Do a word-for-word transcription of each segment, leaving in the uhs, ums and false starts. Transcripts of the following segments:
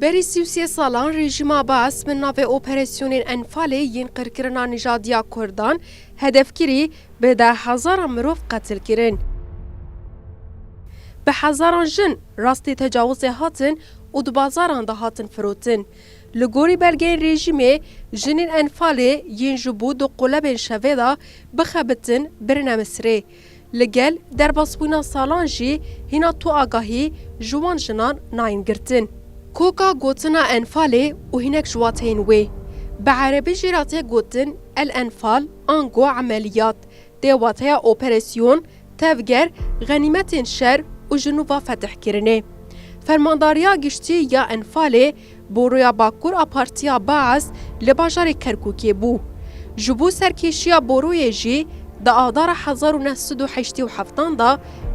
Berî sî û sê salan rejîma Baas bi navê operasyonên Enfalê yên qirkirina nijadiya Kurdan hedefkirî bi deh hezaran mirov qetil kirin. Bi hezaran jin rastî tecawizê hatin û di bazaran de hatin firotin. Li gorî belgeyên rejîmê, jinên Enfalê yên ji bo di qulebên şevê de bixebitin birine Misirê. Li gel derbasbûna salan jî hîna tu agahî ji wan jinan nayên girtin. Koka gotina Enfalê û hinek ji wateyên wê. Bi erebî jî re tê gotin El Enfal, ango emeliyat, tê wateya operasyon, tevger, xenîmetên şer û ji nû ve fetihkirinê. Fermandariya Giştî ya Enfalê, boroya Bakur a Partiya Baas li bajarê Kerkûkê bû. Ji bo serkêşiya boroyê jî di adara hezar û neh sed û heştê û heftan de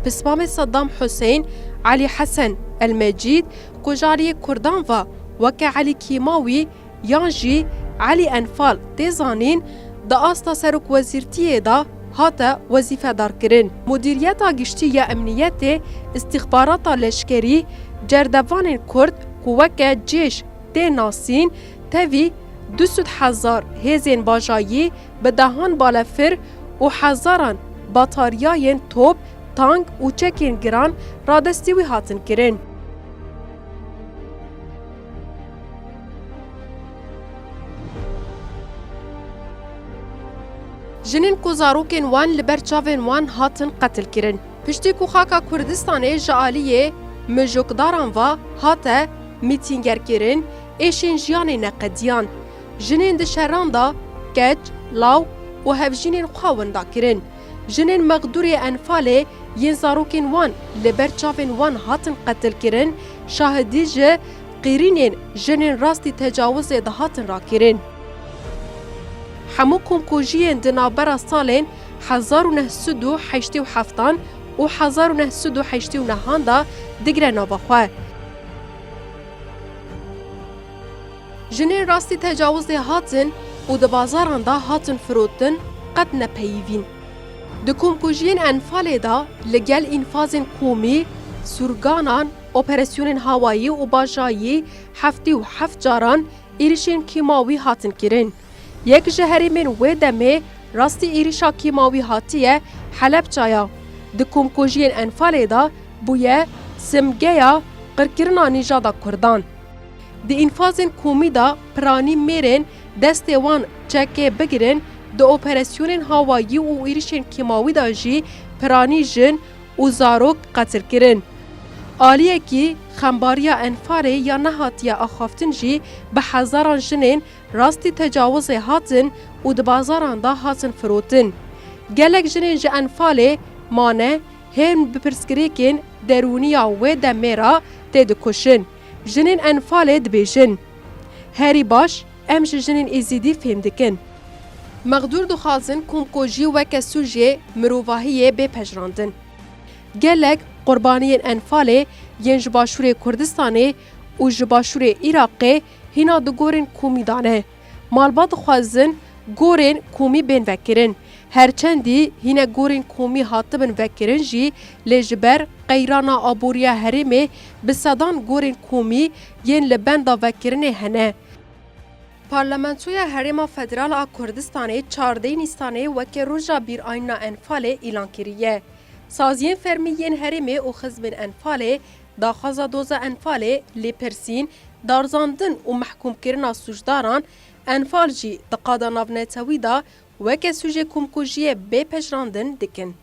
pismamê Saddam Hussein, Elî Hesen El Mecîd, ku ji aliyê Kurdan ve weke Elî Kîmawî yan jî Elî Enfal tê zanîn, di asta serokwezîrtiyê de hate wezîfedarkirin. Mudîriyeta Giştî ya Emniyetê, Îstîxbarata Leşkerî, cerdevanên Kurd ku weke cêş tê nasîn, tevî du sed hezar hêzên bajayî bi dehan balefir û hezaran batariyayên top, tank û çekên giran radestî wî hatin kirin. Jinên ku zarokên wan li ber çavên wan hatin qetilkirin. Piştî ku xaka Kurdistanê ji aliyê mijokdaran ve hate mîtîngerkirin, êşên jiyanê neqediyan. Jinên di şeran de keç, law û hevjînên xwe winda kirin. Jinên mexdûrê Enfalê yên zarokên wan li ber çavên wan hatin qetilkirin, şahidî ji qîrînên jinên rastî tecawizê dihatin rakirin. Hemû komkujiyên di navbera salên hezar û neh sed û heştê û heftan û hezar û neh sed û heştê û nehan de digre nava xwe. Jinên rastî tecawizê hatin û di bazaran de hatin firotin qet nepeyivîn. Di komkujiyên Enfalê de li gel înfazên komî, sûrganan, operasyonên hawayî û bajayî heftê û heft caran êrişên kîmawî hatin kirin. Yek ji herêmên wê demê rastî êrişa kîmawî hatiye Helebçaya. Di komkujiyên Enfalê de bûye simgeya qirkirina nîjada Kurdan. Di înfazên komî de piranî mêrên destê wan çekê bigirin, di operasyonên hawayî û êrişên kîmawî de jî piranî jin û zarok qetil kirin. Aliyekî xembariya Enfalê ya nehatiye axaftin jî bi hezaran jinên rastî tecawizê hatin û di bazaran de hatin firotin. Gelek jinên ji Enfalê mane, hên bi pirsgirêkên derûnî ya wê demê re tê dikuşin. Jinên Enfalê dibêjin, herî baş em ji jinên Êzîdî fêm dikin. Mexdûr dixwazin komkujî weke sûcê mirovahiyê bê pejirandin. Gelek qurbaniyên Enfalê yên ji Başûrê Kurdistanê û ji Başûrê Iraqê hîna di gorên komî de ne. Malbat dixwazin gorên komî bên vekirin. Her çendî hîne gorên komî hatibin vekirin jî, lê ji ber qeyrana aboriya herêmê bi sedan gorên komî yên li benda vekirinê hene. Parlamentoya Herêma Federal a Kurdistanê çardeh Nîsanê weke roja bîrayîna Enfalê îlan kiriye. Saziyên fermî yên herêmê û xizmên Enfalê daxwaza doza Enfalê, lêpirsîn, darzandin û mehkûmkirina sûcdaran, Enfal jî di qada navnetewî de weke sûcê komkujiyê bê pejirandin dikin.